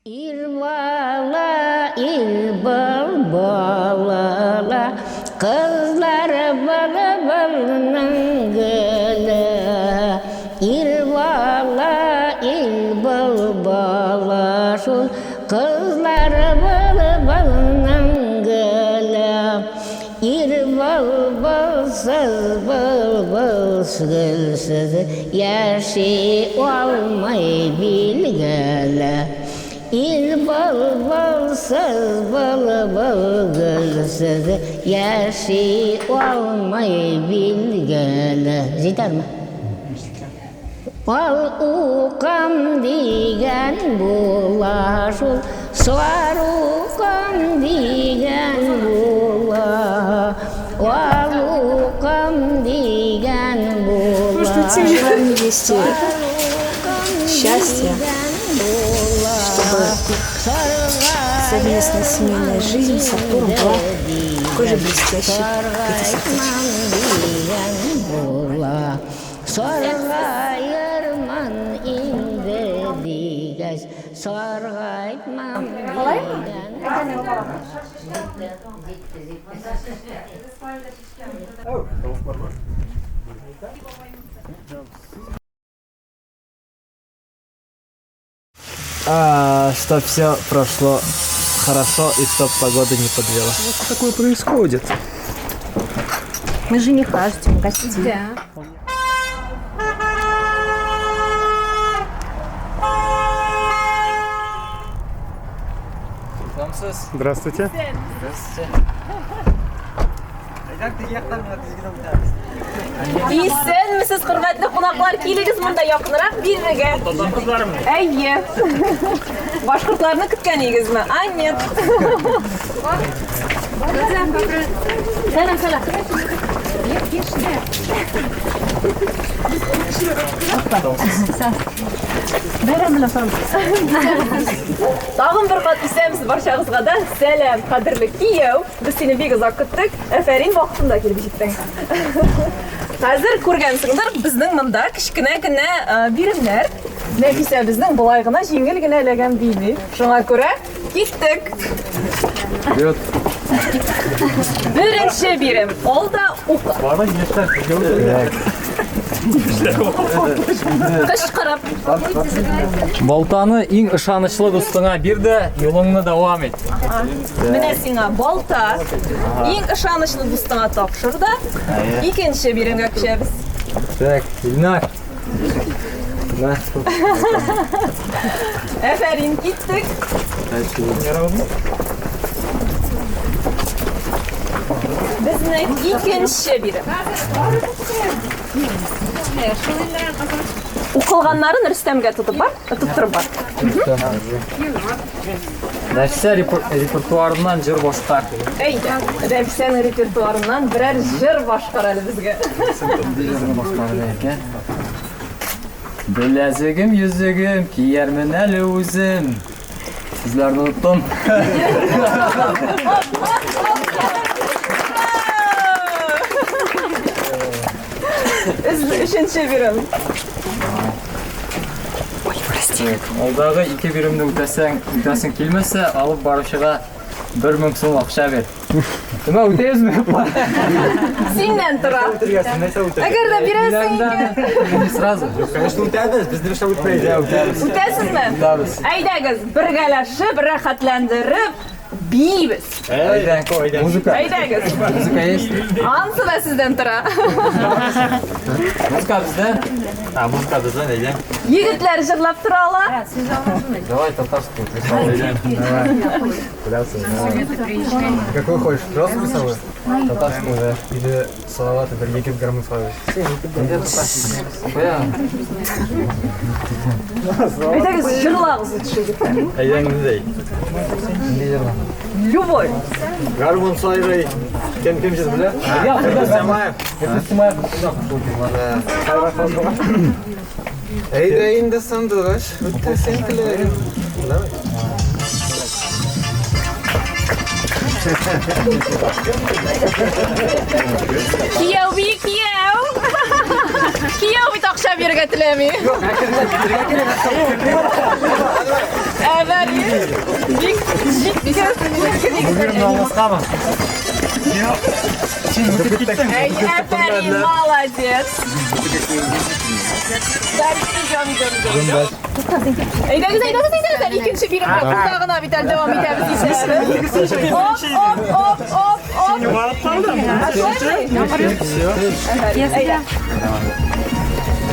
Ир бала, ил бал балала, Кызлар былбылның гөле. Ир бала, ил бал бала шул, Кызлар былбылның гөле. Ир былбылсыз, былбыл гөлсез Яши алмый билгеле. Ир былбылсыз, былбыл гөлсез Яши алмый билгеле. Җитәрме? Ал укам дигән була шул, Сар укам дигән була. Ал укам дигән була. Желаем невесте счастья, чтобы совместная семейная жизнь с Артуром была такой же блестящей, как эти сердечки. Саргаермын инде дигәч, саргайтмам дигән. А, чтоб все прошло хорошо и чтоб погода не подвела. Что такое происходит? Мы жениха ждем, гостей. Да. Здравствуйте. Здравствуйте. Исәнмесез, хөрмәтле кунаклар, килегез монда якынрак бирегә. Әйе. Башкортларны көткән идегезме? А, нет. Сәлам, сәлам. Тагын бер кат исәнмесез барчагызга да. Сәлам, кадерле кияү. Без сине бик озак көттек. Әфәрин, вакытында килеп җиттең. Хәзер күргәнсеңдер, безнең монда кечкенә генә э, биремнәр. Нәфисә безнең болай гына җиңел генә эләгән бими. Шуңа күрә киттек. Вперед. Беренче бирем. Ал да укы. Кычкырып. Балтаны иң ышанычлы дустыңа бир дә, юлыңны дәвам ит. Менә сиңа балта. Иң ышанычлы дустыңа тапшыр да. Икенче биремгә күчәбез. Так, Илнар. На. Әфәрин, киттек. Безнең икенче бирем. Укылганнарын Рөстәмгә тотып бар, тоттырып бар. Нәфисә репертуарыннан җыр башкар. Әйдә, Нәфисәнең репертуарыннан берәр җыр башкар әле безгә. Беләзегем, йөзегем, киярмен әле үзем. Сүзләрне оныттым. Өченче бирем. Алдагы ике биремне үтәсәң, үтәсең килмәсә, алып баручыга 1000 сум акча бир. Нема үтәбезме? Синнән тора. Әгәр дә бирәсең икән. Не сразу. Конечно, үтәбез, без нәрсә үтмәйбез. Үтәсезме? Үтәбез. Әйдәгез, бергәләшеп, рәхәтләндереп биибез. Әйдә, музыка. Әйдәгез. Музыка есть? Ансы да сездән тора. Музыка бездә. А, музыка бездән, әйдә. Егетләр җырлап тора ала. Давай татарскую. Какой хочешь, взрослый самый? Татарскую, да. Или Салават, бер егет гармун салып. Әйдәгез, җырлагыз лучше, егетләр. Әйдә, ниндәй? Любой. Гармун сайрый. Кем кем җыр белә? Сәмаев. Әйдә инде сандугач, үтте син теләгең. Кияү би, кияү. Кияү бит акча бирергә теләми. Әфәрин. Бик җиткер. Алмаскамы? Әй, әфәрин, молодец. Дальше идем, идем, идем. Әйдәгез, әйдәгез, әйдәгез. Әле икенче биремгә кузда гына бит әле дәвам итәбез исәбез. Оп, оп, оп, оп, оп. Әфәрин, әйдә.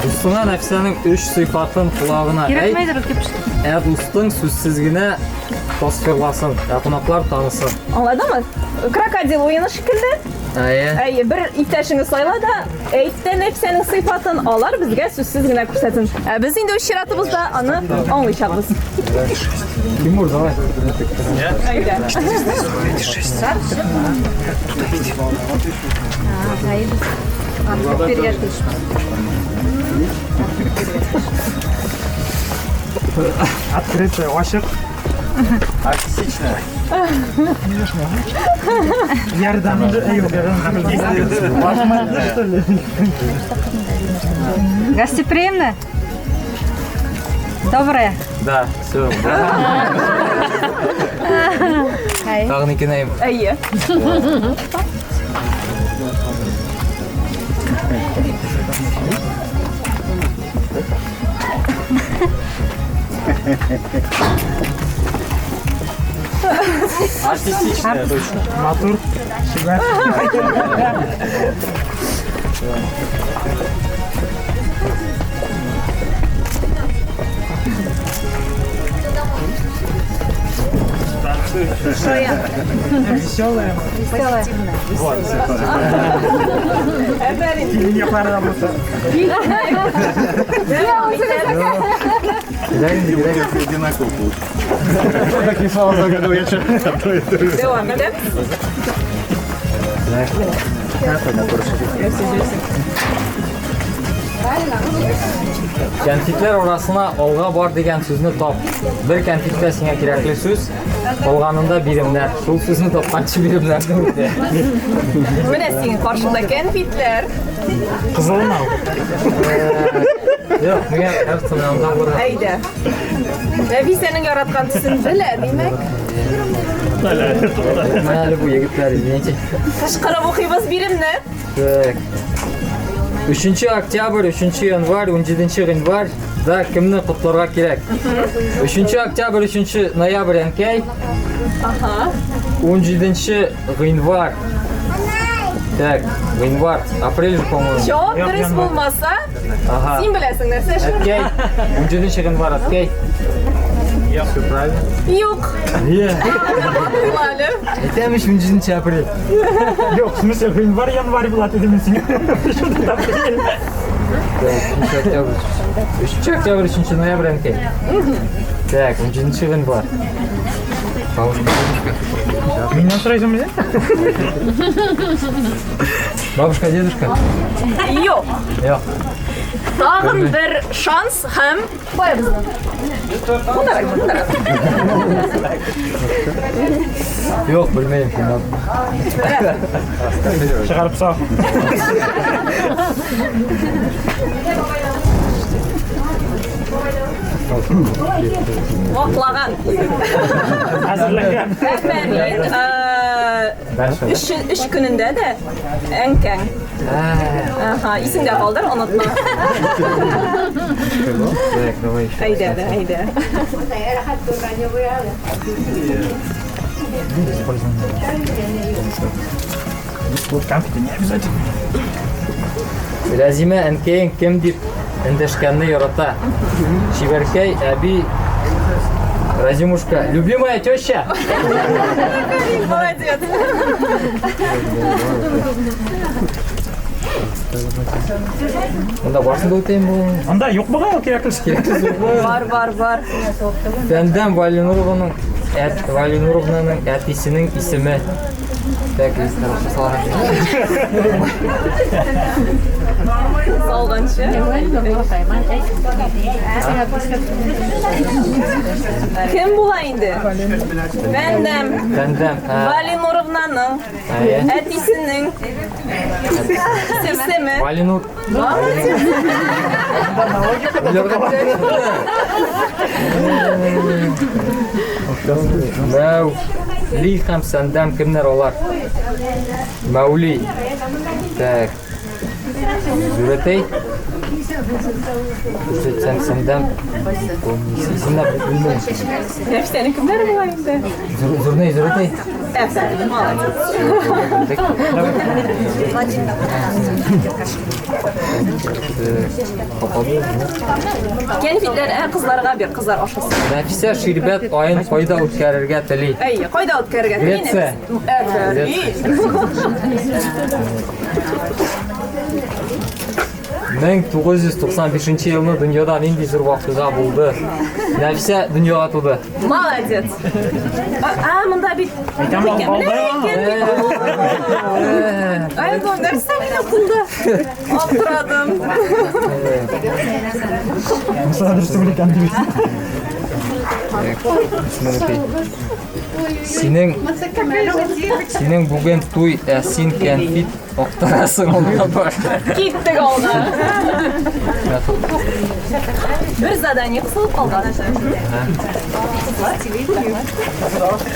Дустыңа Нәфисәнең өч сыйфатын колагына әйт. Кирәкмәйдер ул кипште. Ә дустың сүзсез генә тасвирласын, ә кунаклар танысын. Аңладыңмы? Крокодил уены шикелле. Әйе. Әйе, бер иптәшеңне сайла да, әйт тә Нәфисәнең сыйфатын, алар безгә сүзсез генә күрсәтсен. Ә без инде үз чиратыбызда аны аңлыйчакбыз. Тимур, давай. Әйдә. Открытый, ачык. Артистичная. Ярдәмле, юк, ярдәмле. Башмаклы, что ли? Гостеприимная? Добрая. Да, все. Тагын икене әйм. Әйе. Артистичная, точно. Матур. Чибәр. Веселая. Әфәрин. Якларда булса. Одинаково получится. Такие слова загадываю, я что-то. Дәвам итәбез. Кәнфитләр арасына алга бар дигән сүзне тап. Бер кәнфиттә сиңа кирәкле сүз, калганында биремнәр. Шул сүзне тапканчы биремнәрне үтә. Менә синең каршыңда кәнфитләр. Кызылмы? Юк, миңа кажется, менә анда булыр. Әйдә. Нәфисәнең яраткан төсен белә, димәк. Менә әле бу егетләр, извините. Кычкырып укыйбыз биремне. Так. 3 октябрь, 3 январь, 17 гыйнвар да кемне котларга кирәк? 3 октябрь, 3 ноябрь әнкәй. Ага. 17 гыйнвар. Так, гыйнвар, апрель же, по-моему. Җавап дөрес булмаса, Ага. син беләсең нәрсә эшләргә. Әткәй, 17 гыйнвар, әткәй. Все правильно. Юк. Не. Була әле. Әйтәм ич 17 апрель. Юк, в смысле, гыйнвар, январь була дидем мин сиңа. Почему-то апрель. Так, 3 октябрь. 3 октябрь, 3 ноябрь, әнкәй. Так, 17 гыйнвар. Бабушка, дедушка. Миннән сорыйсыңмы син? Бабушка, дедушка. Юк. Юк. Тагын бер шанс һәм куябыз. Мондарак, мондарак. Юк, белмим. Чыгарып сал. Ваклаган. Әзерләнгән. Әфәрин. Дальше. Өч көнендә дә әнкәң. Ага, исеңдә калдыр, онытма. Так, давай еще. Әйдә, дә, әйдә. Вот конфеты не обязательно. Рәзимә әнкәең кем дип эндәшкәнне ярата. Чибәркәй, әби, Разимушка, любимая теща. Әфәрин, молодец. Монда барсын да үтәйм бу. Анда юк бугай ул кирәкле. Бар, бар, бар. Фәндәм Валинуровның әт Валинуровнаның әтисенең исеме. Так, хорошо, салам. Салганчы. Кем була инде? Бәндәм. Бәндәм. Валинуровнаның әтисенең исеме. Валинур. Молодец. Мәүли һәм Сәндәм кемнәр алар? Мәүли. Так. Зүрәтәй. Күрсәтсәң Сәндәм. Исемнәр белмим. Нәфисәнең кемнәре була инде? Зурней, Зүрәтәй. Әфәрин, молодец. Кәнфитләр, ә кызларга бир, кызлар ашасын. Нәфисә ширбәт аен кайда үткәрергә тели? Әйе, кайда үткәрергә тели? Греция. Әфәрин. 1995 елны дөньяда нинди зур вакыйга булды? Нәфисә дөньяга туды. Молодец. А, монда бит. Әйтәм, алдай Ай, бу нәрсә мине кулда? Аптырадым. Мисал дөрес түгел икән дип. Синең бүген туй, ә син кәнфит актарасың алга бар. Киттек алга. Бер задание кысылып калган.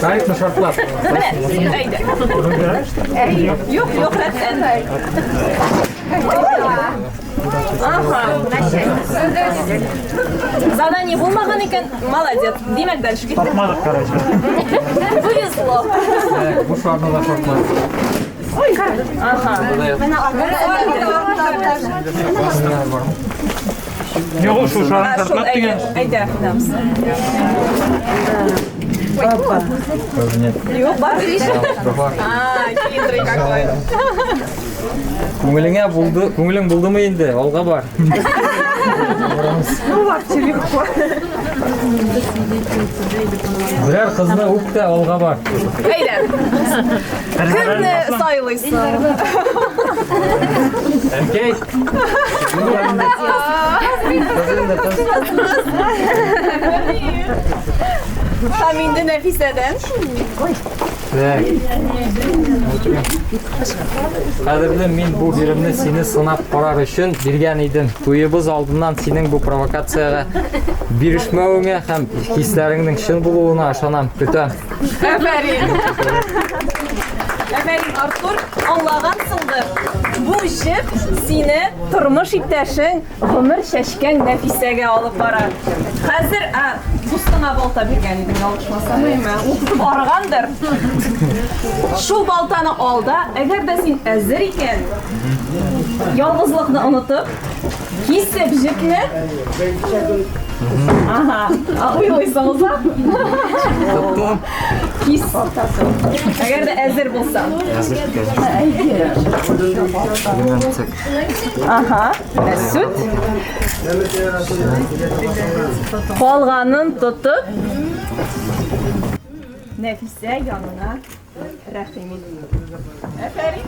Тарихны шартлап. Менә, әйдә. Юк, юк, рәттән. Ага. Задание булмаган икән, молодец. Димәк, дальше киттек. Тапмадык, короче. Повезло. Бу шарны да шартлап. Ага. Юк, ул шул шарын Шул, шартлап әйдә, дигән. әйдә. Нет. Юк, бар. Бар. А, хитрый какой. Күңелеңә булды, күңелең булдымы инде? Алга бар. Ну, вообще легко. Берәр кызны үп тә алга бар. Әйдә. Кемне сайлыйсың? Әнкәй. Кыз инде, кыз. Һәм инде Нәфисәдән. Так. Кадерле, мин бу биремне сине сынап карар өчен биргән идем. Туебыз алдыннан синең бу провокациягә бирешмәвеңә һәм хисләреңнең чын булуына ышанам. Көтәм. Әфәрин. Әфәрин, Артур, аңлагансыңдыр. Бу җеп сине тормыш иптәшең, гомер чәчкән Нәфисәгә алып бара. Хәзер, а, дустыңа балта биргән идең, ялгышмасам, әйме? Ул тотып арыгандыр. Шул балтаны ал да, әгәр дә син әзер икән, ялгызлыкны онытып, кисеп җепне. Ага, уйлыйсың озак. Тоттым. Кис. Әгәр дә әзер булсаң. Әзер, конечно. Ага, Мәсүт. Калганын тотып, Нәфисә янына рәхим ит. Әфәрин.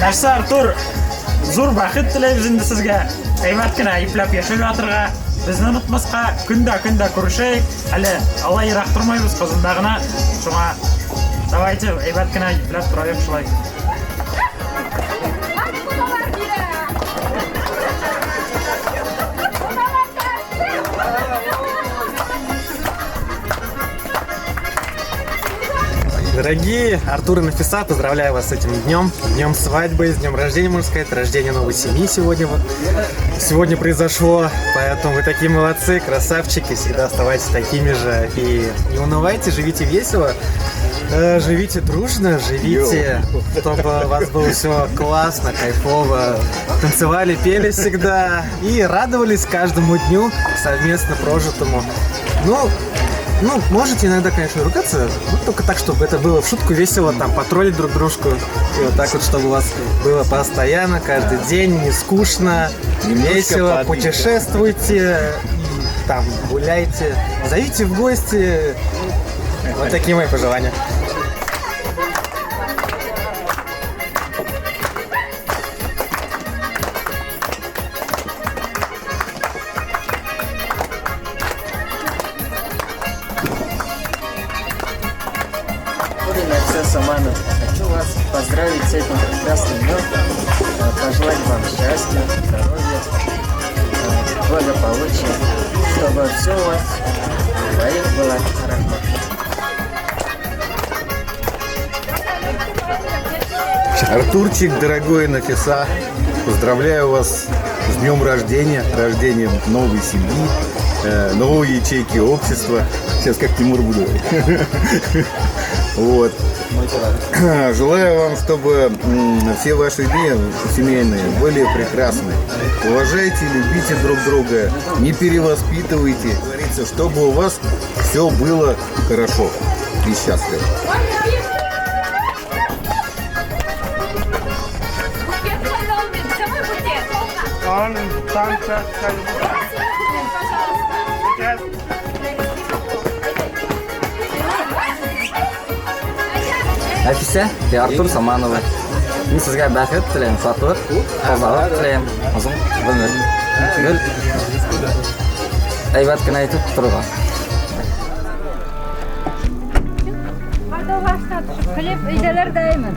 Нәрсә, Артур, зур бәхет теләйбез инде сезгә. Әйбәт кенә ипләп яшәп ятырга, безне онытмаска, көндә-көндә күрешәйек. Әле алай ерак тормыйбыз, Казанда гына. Шуңа давайте әйбәт кенә ипләп торайык шулай. Дорогие Артур и Нафиса, поздравляю вас с этим днем, днем свадьбы, с днем рождения, можно сказать, рождение новой семьи сегодня, вот, сегодня произошло, поэтому вы такие молодцы, красавчики, всегда оставайтесь такими же и не унывайте, живите весело, живите дружно, живите, чтобы у вас было все классно, кайфово, танцевали, пели всегда и радовались каждому дню совместно прожитому. Ну, можете иногда, конечно, ругаться, но только так, чтобы это было в шутку весело, там, потроллить друг дружку. И вот так вот, чтобы у вас было постоянно, каждый день, не скучно, Немножко весело, подвиг. путешествуйте, и, там, гуляйте, зовите в гости. Вот такие мои пожелания. Нафиса Саманов, хочу вас поздравить с этим прекрасным днем, пожелать вам счастья, здоровья, благополучия, чтобы все у вас двоих было хорошо. Артурчик, дорогой Нафиса, поздравляю вас с днем рождения, рождением новой семьи, новой ячейки общества. Сейчас как Тимур буду. Вот. Желаю вам, чтобы все ваши дни семейные были прекрасны. Уважайте, любите друг друга, не перевоспитывайте. Говорится, чтобы у вас все было хорошо и счастливо. Нәфисә и Артур Самановы. Мин сезгә бәхет теләйм, шатлык, тазалык теләйм, озын гомер. Гел әйбәт кенә итеп торырга. Кардагашта төшеп көлеп өйдәләр дәйме?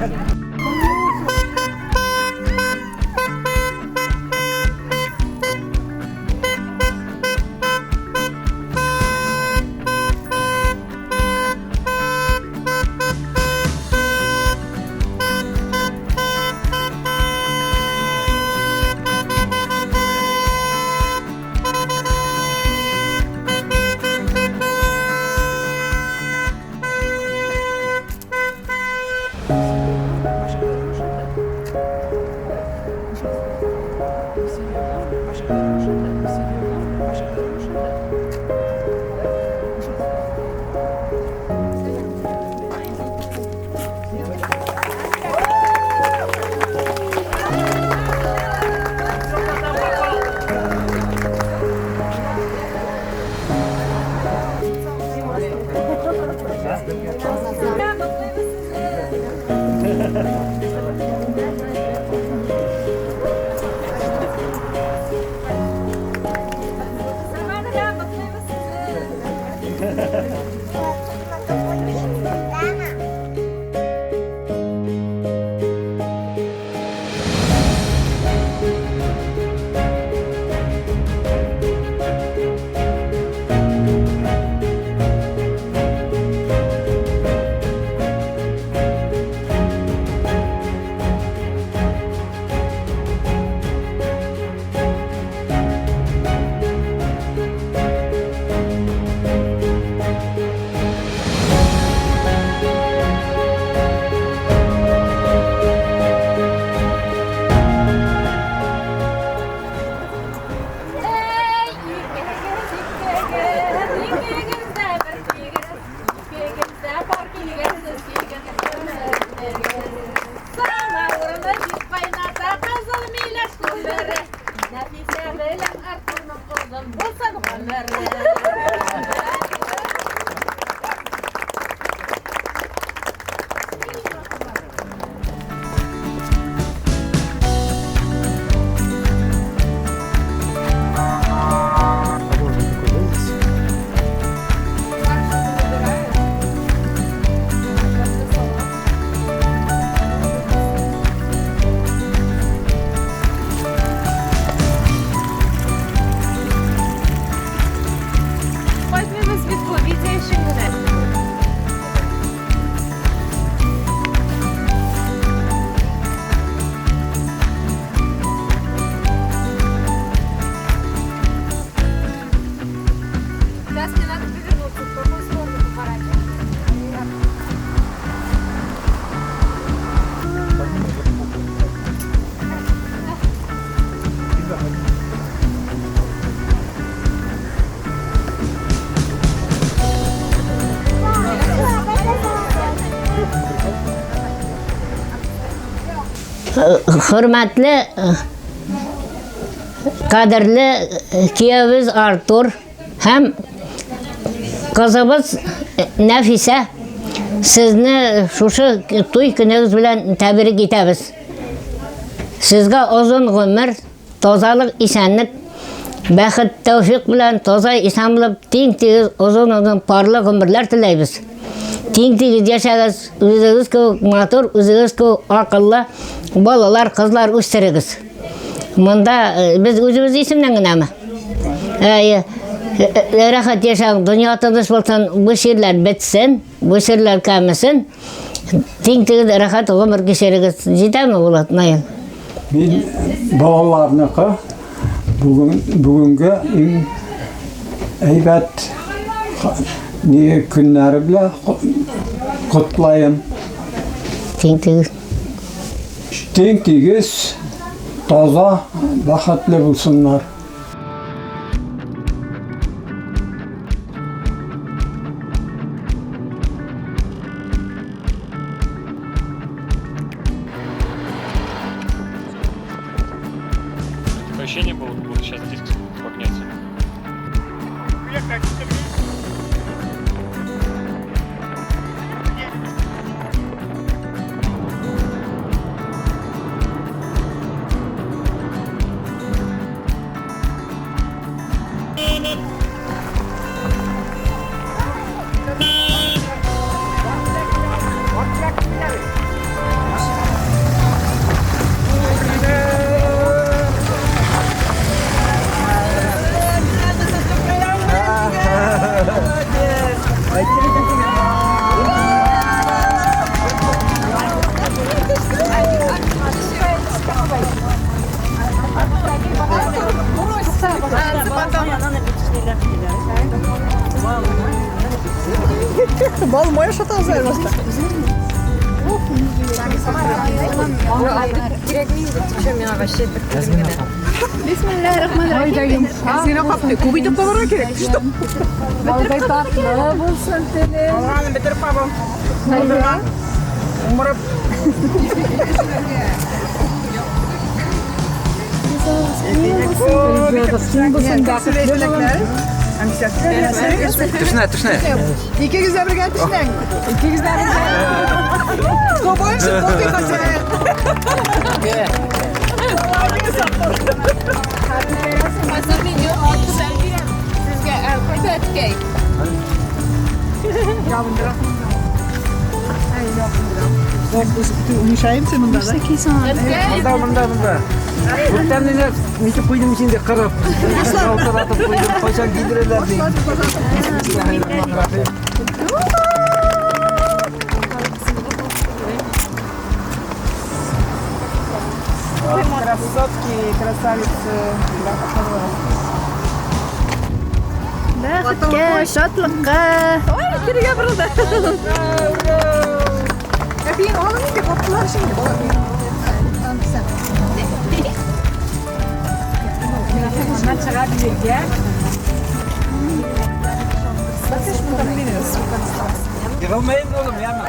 Хөрмәтле, кадерле киявебез Артур һәм кызыбыз Нәфисә, сезне шушы туй көнегез белән тәбрик итәбез. Сезгә озын гомер, тазалык, исәнлек, бәхет, тәүфик белән таза, исән булып, тиң-тигез, озын-озын парлы гомерләр теләйбез. Тиң-тигез яшәгез, үзегез кебек матур, үзегез кебек акыллы балалар, кызлар үстерегез. Монда э, без үзебез исемнән генәме? Әйе. Э, э, рәхәт яшәгез, дөнья тыныч булсын, бу чирләр бетсен, бу чирләр кәмесен. Тиң-тигез рәхәт гомер кичерегез. Җитәме Булат, Наил? Мин балаларныкы бүген бүгенге иң әйбәт ни көннәре белән котлаем. Тиң тигез. Тиң тигез, таза, бәхетле булсыннар. Такое ощущение было, как будто сейчас диск погнется. Бал мой ашатабыз әле башта. Бисмиллаһир-рахманир-рахим. Сине капты. Күп итеп кабарга кирәк. Что? Балдай татлы булсын теле. Алганын бетереп кабам. Умырып. Төшенә, төшенә. Икегез дә бергә төшнәң. Икегез дә бергә. Кто больше, тот и хозяин. Уменьшаемся монда, да? Монда, монда, монда. Күптән инде нитеп куйдым инде кырып. Калтыратып куйдым, кайчан кидерәләр ди. Красотки, красавицы. Бәхеткә, шатлыкка. Ой, кирегә борылды. Әпиң, алың инде, каптылар инде. Егылмайын oğlum, яма.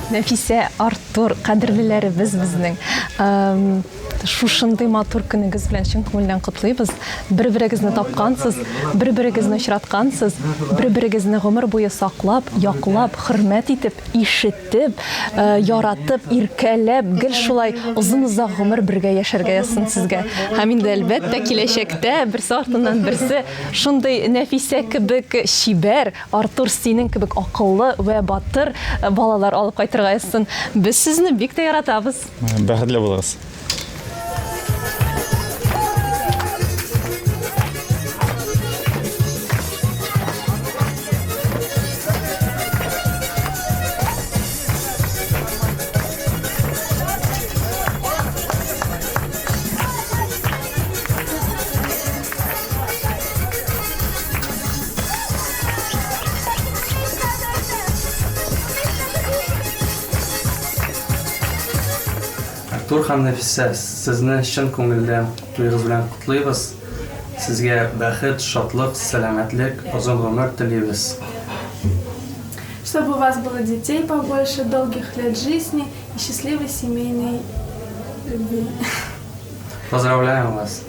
Нәфисә, Артур, кадерлеләребез безнең. Шушындый матур көнегез белән чын күңелдән котлыйбыз. Бер-берегезне тапкансыз, бер-берегезне очраткансыз, бер-берегезне гомер буе саклап, яклап, хөрмәт итеп, ишетеп, э, яратып, иркәләп, гел шулай озын-озак гомер бергә яшәргә язсын сезгә. Һәм инде әлбәттә киләчәктә берсе артыннан берсе шундый Нәфисә кебек чибәр, Артур синең кебек акыллы вә батыр э, балалар алып кайтырга язсын. Без сезне бик тә яратабыз. Бәхетле булыгыз. Артур һәм Нәфисә, сезне чын күңелдән туегыз белән котлыйбыз. Сезгә бәхет, шатлык, сәламәтлек, озын гомер телибез. Чтобы у вас было детей побольше, долгих лет жизни и счастливой семейной любви. Поздравляем вас!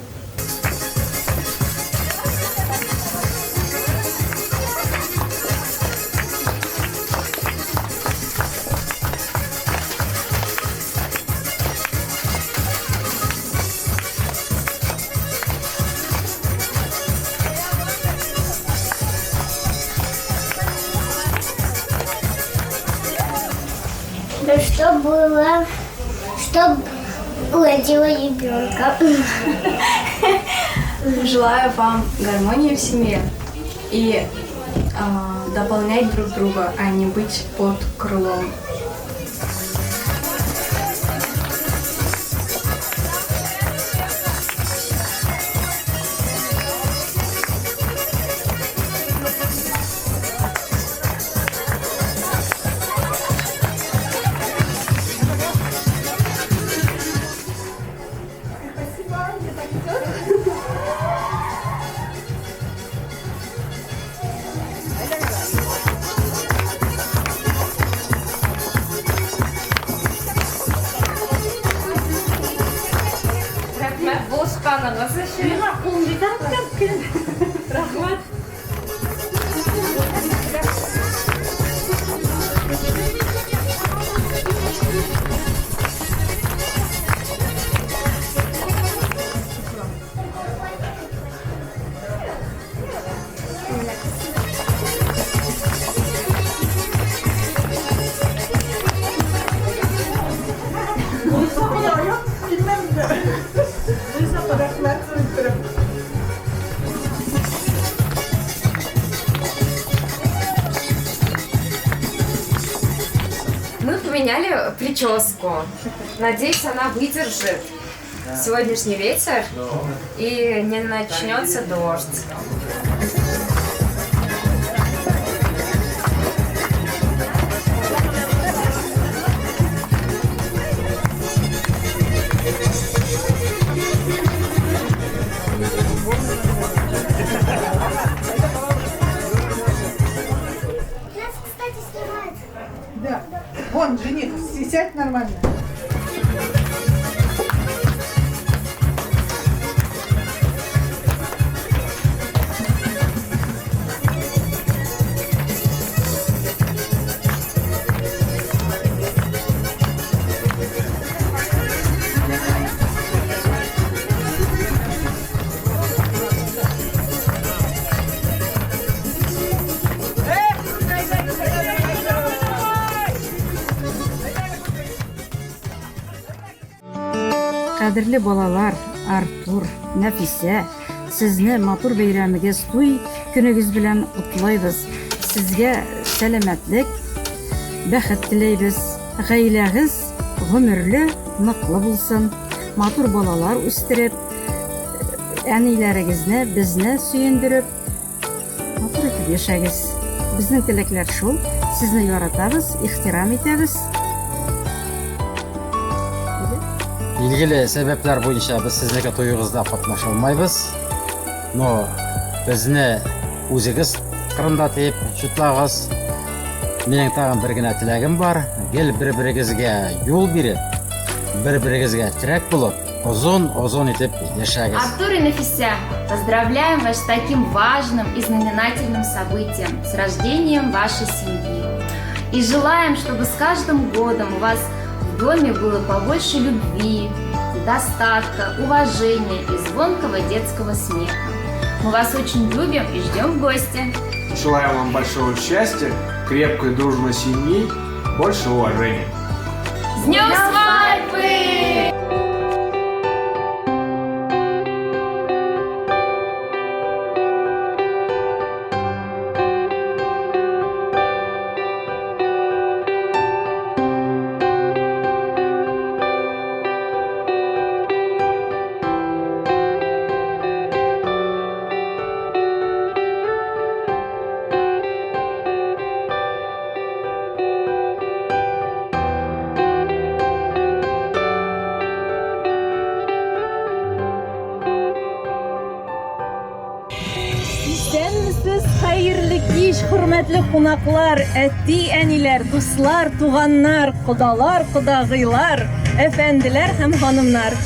Да что было, чтоб родила ребенка. Желаю вам гармонии в семье и э, дополнять друг друга, а не быть под крылом. Рәхмәт булышканыгыз өчен. Миңа кулың җитә Рәхмәт. Мы поменяли прическу. Надеюсь, она выдержит сегодняшний ветер и не начнется дождь. Нас, кстати, снимают. Да. Вон, жених, сядь нормально. Кадерле балалар, Артур, Нәфисә, сезне матур бәйрәмегез, туй көнегез белән котлыйбыз. Сезгә сәламәтлек, бәхет теләйбез. Гаиләгез гомерле, ныклы булсын. Матур балалар үстереп, әниләрегезне, безне сөендереп, матур итеп яшәгез. Безнең теләкләр шул. Сезне яратабыз, ихтирам итәбез. Билгеле сәбәпләр буенча без сезнеке туегызда катнаша алмайбыз. Но безне үзегез кырында дип чутлагыз. Минем тагын бер генә теләгем бар. Гел бер-берегезгә юл биреп, бер-берегезгә терәк булып, Озын-озын итеп яшәгез. Артур и Нафися, поздравляем вас с таким важным и знаменательным событием, с рождением вашей семьи. И желаем, чтобы с каждым годом у вас в доме было побольше любви, достатка, уважения и звонкого детского смеха. Мы вас очень любим и ждем в гости. Желаем вам большого счастья, крепкой дружной семьи, больше уважения. С днем свадьбы! Исәнмесез, хәерле кич, хөрмәтле кунаклар, әти-әниләр, дуслар, туганнар, кодалар, кодагыйлар, әфәнделәр һәм ханымнар.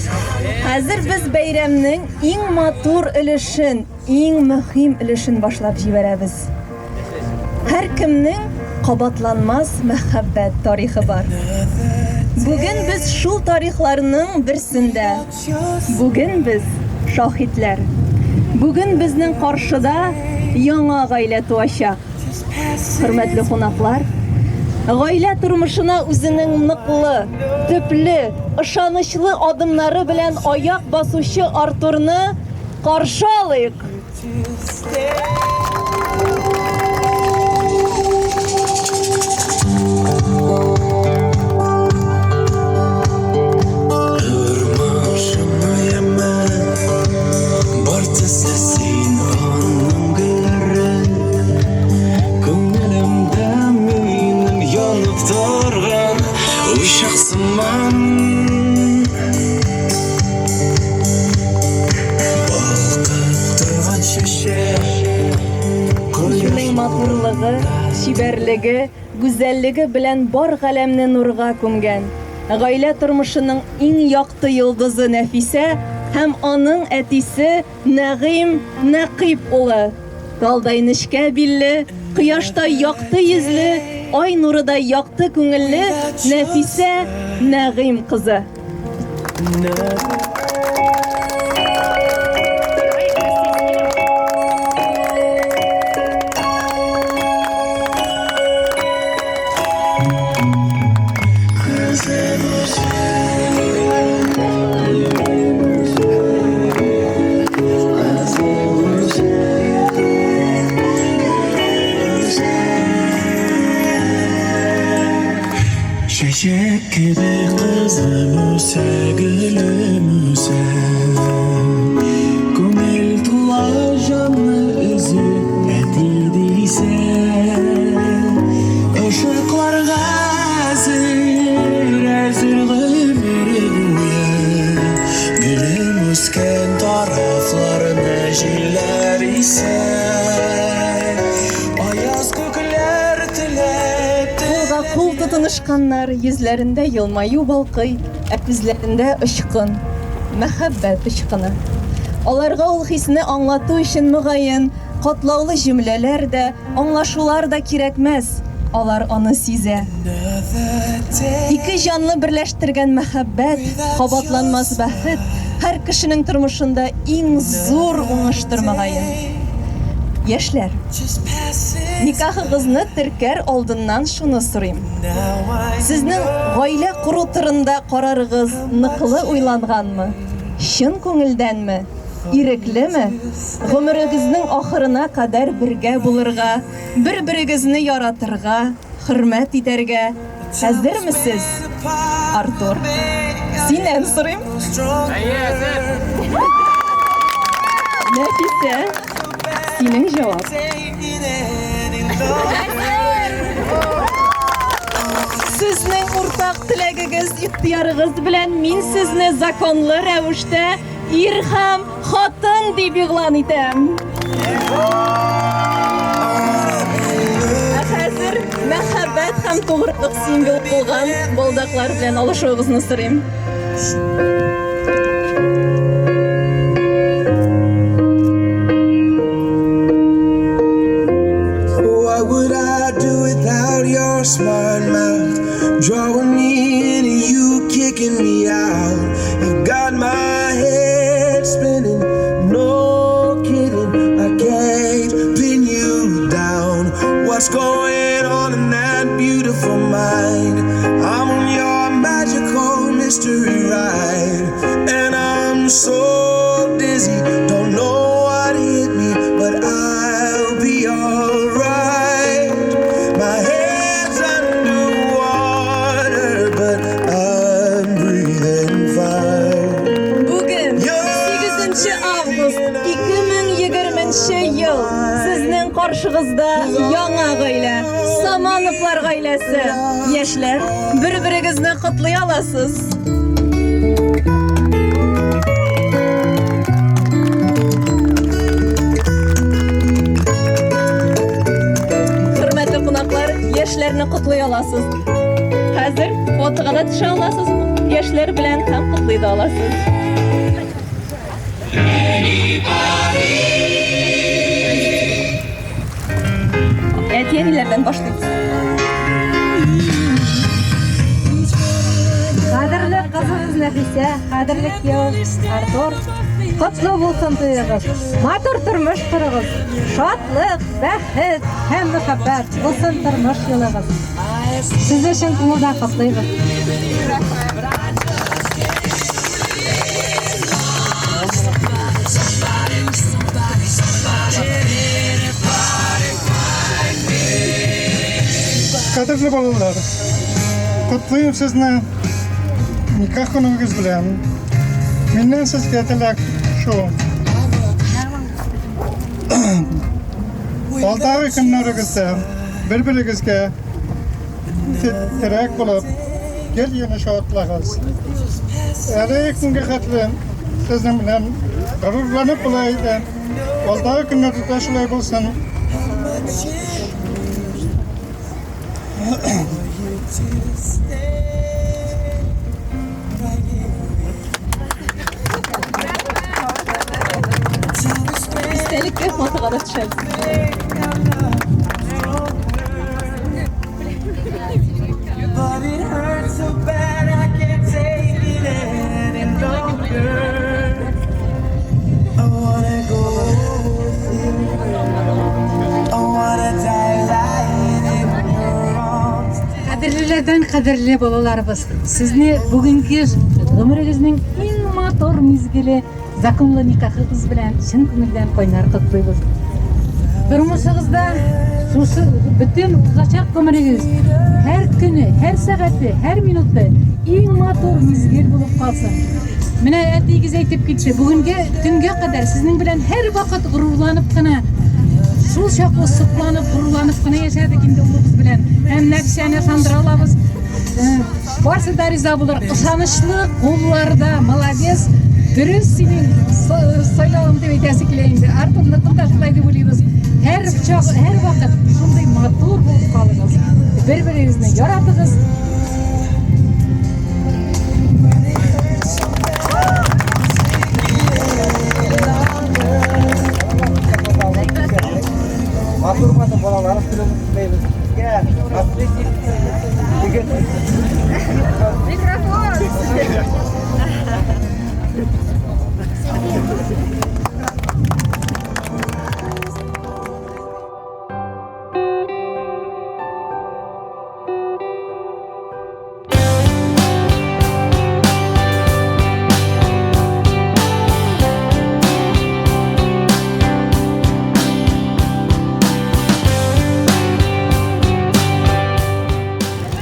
Хәзер без бәйрәмнең иң матур өлешен, иң мөһим өлешен башлап җибәрәбез. Һәркемнең кабатланмас мәхәббәт тарихы бар. Бүген без шул тарихларның берсендә. Бүген без шаһитләр. Бүген безнең каршыда яңа гаилә туачак. Хөрмәтле кунаклар, гаилә тормышына үзенең ныклы, төпле, ышанычлы адымнары белән аяк басучы Артурны каршы алыйк! Үзенең матурлыгы, чибәрлеге, гүзәллеге белән бар галәмне нурга күмгән, гаилә тормышының иң якты йолдызы Нәфисә һәм аның әтисе Нәгыйм Нәкыйп улы. Талдай нечкә билле, кояштай якты йөзле, ай нурыдай якты күңелле Нәфисә Нәгыйм кызы. Чәчәк кебек кызым үсә, гөлем үсә. Күңел тула җанны өзеп, әти дисә. Ышыкларга әзер, әзер гомер буе. Гөлем үскән тарафларны җилләр исә. Аяз күкләр теләп Кулга кул тотынышканнар, йөзләрендә елмаю балкый, ә күзләрендә очкын, мәхәббәт очкыны. Аларга ул хисне аңлату өчен, мөгаен, катлаулы җөмләләр дә, аңлашулар да кирәкмәс, алар аны сизә. Ике җанны берләштергән мәхәббәт, кабатланмас бәхет, һәр кешенең тормышында иң зур уңыштыр, мөгаен. Яшьләр, никахыгызны теркәр алдыннан шуны сорыйм. Сезнең гаилә кору турында карарыгыз ныклы уйланганмы? Чын күңелдәнме? Иреклеме? Гомерегезнең ахырына кадәр бергә булырга, бер-берегезне яратырга, хөрмәт итәргә әзермесез? Артур, синнән сорыйм. Әйе, әзер. Нәфисә, синең җавап. Сезнең уртак теләгегез, ихтыярыгыз белән мин сезне законлы рәвештә ир һәм хатын дип игълан итәм. Ә хәзер мәхәббәт һәм тугрылык символы булган балдаклар белән алышуыгызны сорыйм. 2020 ел сезнең каршыгызда яңа гаилә, Самановлар гаиләсе. Яшьләр, бер-берегезне котлый аласыз. Хөрмәтле кунаклар, яшьләрне котлый аласыз. Хәзер фотога да төшә аласыз яшьләр белән һәм котлый да аласыз. Әти-әниләрдән башлыйбыз. Кадерле кызыбыз Нәфисә, кадерле кияү Артур, котлы булсын туегыз. Матур тормыш корыгыз. Шатлык, бәхет һәм мәхәббәт булсын тормыш юлыгыз. Сезне чын күңелдән котлыйбыз. Кадерле балалар, котлыйм сезне никах көнегез белән. Миннән сезгә теләк шул. Алдагы көннәрегездә бер-берегезгә терәк булып, гел янәшә атлагыз. Әле көнгә хәтле сезнең белән горурланып була иде. Алдагы көннәрдә дә шулай булсын. Истәлеккә фотога да төшәбез. But it hurts so bad I can't take it any longer. I wanna go with you. I wanna die lying in your arms. Кадерлеләрдән кадерле балаларыбыз, сезне бүгенге гомерегезнең иң матур мизгеле законлы никахыгыз белән чын күңелдән кайнар котлыйбыз. Тормышыгызда шушы бөтен узачак гомерегез һәр көне, һәр сәгате, һәр минуты иң матур мизгел булып калсын. Менә әтиегез әйтеп китте, бүгенге көнгә кадәр сезнең белән һәр вакыт горурланып кына, шул чаклы сокланып, горурланып кына яшәдек инде улыбыз белән. Һәм Нәфисәне ышандыра алабыз. Барсы да риза булыр. Ышанычлы кулларда, молодец. Дөрес синең сайлавың дип әйтәсе килә инде. Артурныкын да шулай дип уйлыйбыз. Һәр чак, һәр вакыт шундый матур булып калыгыз. Бер-берегезне яратыгыз. Матур матур балалар үстерегез. Сезгә наследник егет. Микрофон!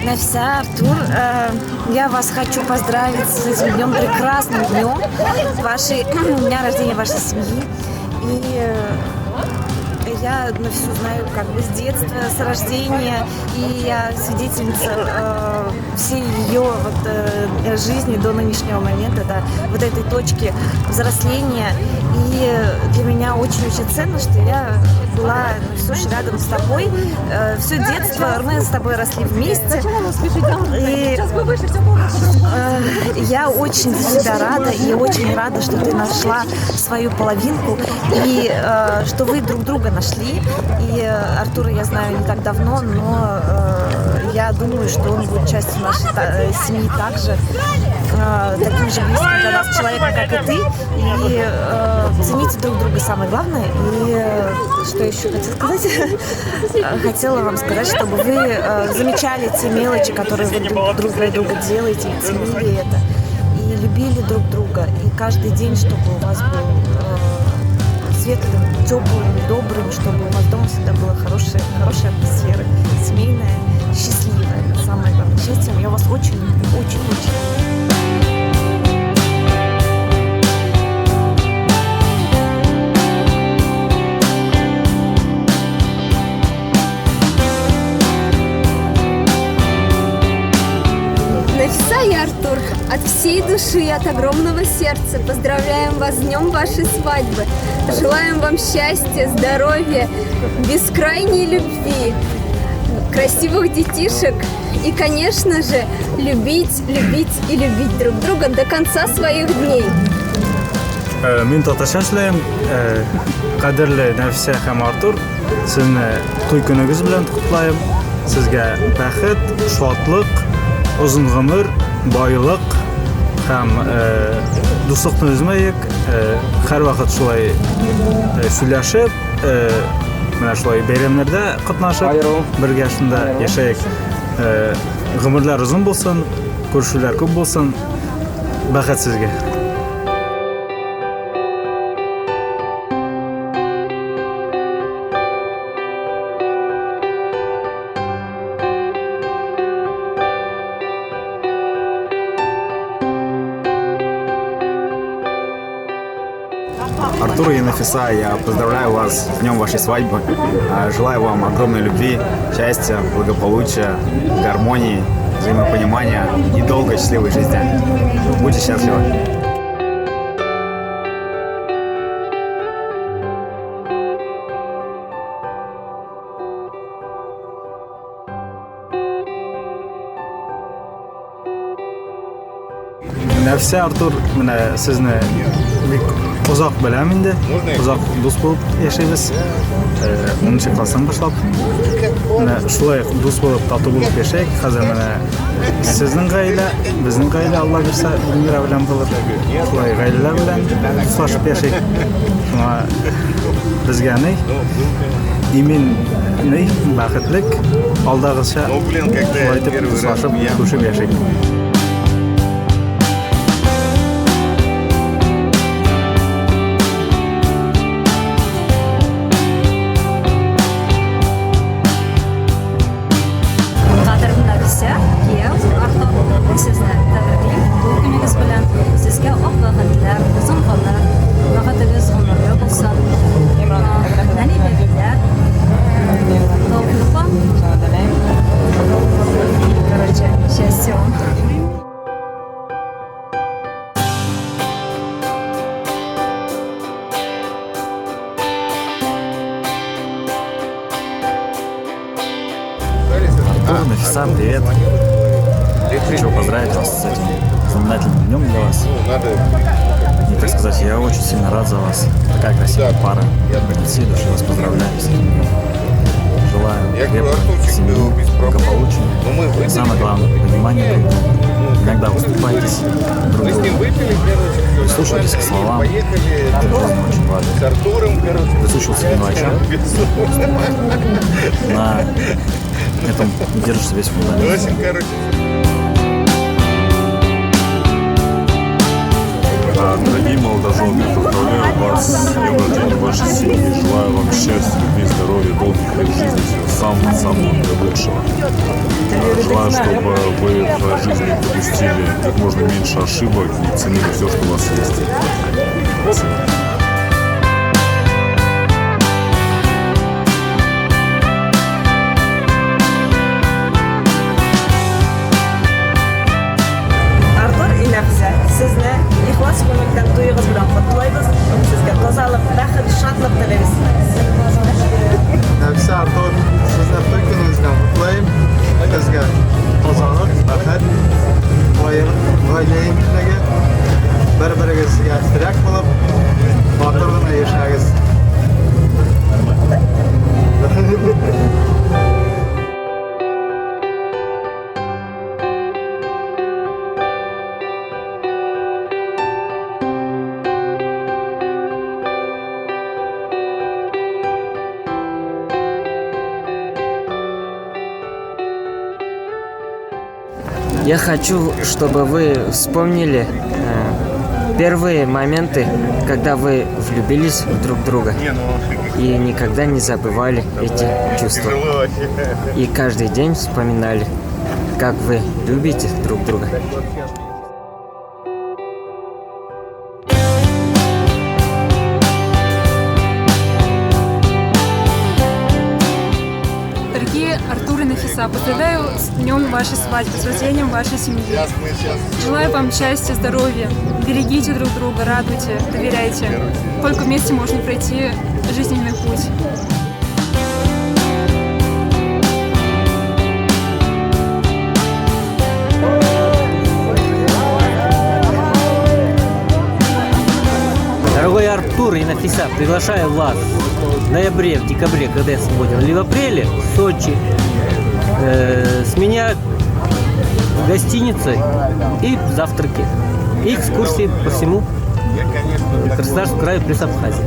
Нафиса, Артур, я вас хочу поздравить с этим днем, прекрасным днем вашей, дня рождения вашей семьи. И я Нафису знаю как бы с детства, с рождения, и я свидетельница всей ее вот, жизни до нынешнего момента, до вот этой точки взросления. И для меня очень-очень ценно, что я была, Нафисуша, рядом с тобой. Все детство мы с тобой росли вместе. И я очень за тебя рада, и очень рада, что ты нашла свою половинку, и что вы друг друга нашли. И Артура я знаю не так давно, но я думаю, что он будет частью нашей семьи также, таким же близким для нас человеком, как и ты. И цените друг друга, самое главное. И что еще хотела сказать? Хотела вам сказать, чтобы вы замечали те мелочи, которые вы друг для друга делаете, и ценили это, и любили друг друга. И каждый день, чтобы у вас был светлым, теплым, добрым, чтобы у вас дома всегда была хорошая, хорошая атмосфера, семейная, счастливая. Самое главное, счастьем. Я вас очень люблю, очень-очень. всей души, от огромного сердца поздравляем вас с днем вашей свадьбы. Желаем вам счастья, здоровья, бескрайней любви, красивых детишек и, конечно же, любить, любить и любить друг друга до конца своих дней. Мин татарча сөйләйм. Кадерле Нәфисә һәм Артур, сезне туй көнегез белән котлыйм. Сезгә бәхет, шатлык, озын гомер, байлык һәм дуслыкны өзмәек. Һәрвакыт шулай сөйләшеп, менә шулай бәйрәмнәрдә катнашып, бергә шунда яшәек. Гомерләр озын булсын, күрешүләр күп булсын. Бәхет сезгә. Артур и Нафиса, я поздравляю вас с днем вашей свадьбы. Желаю вам огромной любви, счастья, благополучия, гармонии, взаимопонимания и долгой счастливой жизни. Будьте счастливы! Нәфисә, Артур, менә сезне бик озак беләм инде. Озак дус булып яшибез. 10 класстан башлап. Менә шулай дус булып, тату булып яшәйек. Хәзер менә сезнең гаилә, безнең гаилә, Алла бирсә, Эльмира белән булыр. Шулай гаиләләр белән дуслашып яшәйек. Шуңа безгә ни? Имин ни, бәхетлек, алдагыча шулай итеп дуслашып, күршеп яшәйек. Кадерле Нәфисә, кияү, Артур, мин сезне тәбриклим. Туй көнегез белән. Сезгә ак бәхетләр, озын гомер, бәхетегез гомерле булсын. Нәни бәбиләр, тауфыйклар. Короче, счастья вам. Артур, Нафиса, привет. Хочу поздравить вас с этим знаменательным днем для вас. И, так сказать, я очень сильно рад за вас. Такая красивая пара. От всей души вас поздравляю с этим днем. Желаю крепкой семьи, благополучия. И самое главное, понимания друг друга. Иногда уступайтесь друг другу. Прислушивайтесь к словам. Это в жизни очень важно. Прислушиваться к мелочам. На этом держится весь фундамент. Дорогие молодожены, поздравляю вас с днем рождения вашей семьи. Желаю вам счастья, любви, здоровья, долгих лет жизни, всего самого-самого наилучшего. Желаю, чтобы вы в жизни допустили как можно меньше ошибок и ценили все, что у вас есть. Спасибо. Артур и Нәфисә, сезне ихлас күңелдән туегыз белән котлыйбыз. Сезгә тазалык, бәхет, шатлык телибез. Нәфисә, Артур, сезне туй көнегез белән котлыйм. Сезгә тазалык, бәхет, гаилә иминлеге, бер-берегезгә терәк булып, батыр гына яшәгез. Я хочу, чтобы вы вспомнили первые моменты, когда вы влюбились в друг друга и никогда не забывали эти чувства. И каждый день вспоминали, как вы любите друг друга. Дорогие Артур и Нафиса, Нафиса, поздравляю с днем вашей свадьбы, с рождением вашей семьи. Желаю вам счастья, здоровья. Берегите друг друга, радуйте, доверяйте. Только вместе можно пройти жизненный путь. Дорогой Артур и Нафиса, приглашаю вас в ноябре, в декабре, когда я свободен, или в апреле в Сочи. С меня гостиница и завтраки, и экскурсии по всему Краснодарскому краю плюс Абхазии.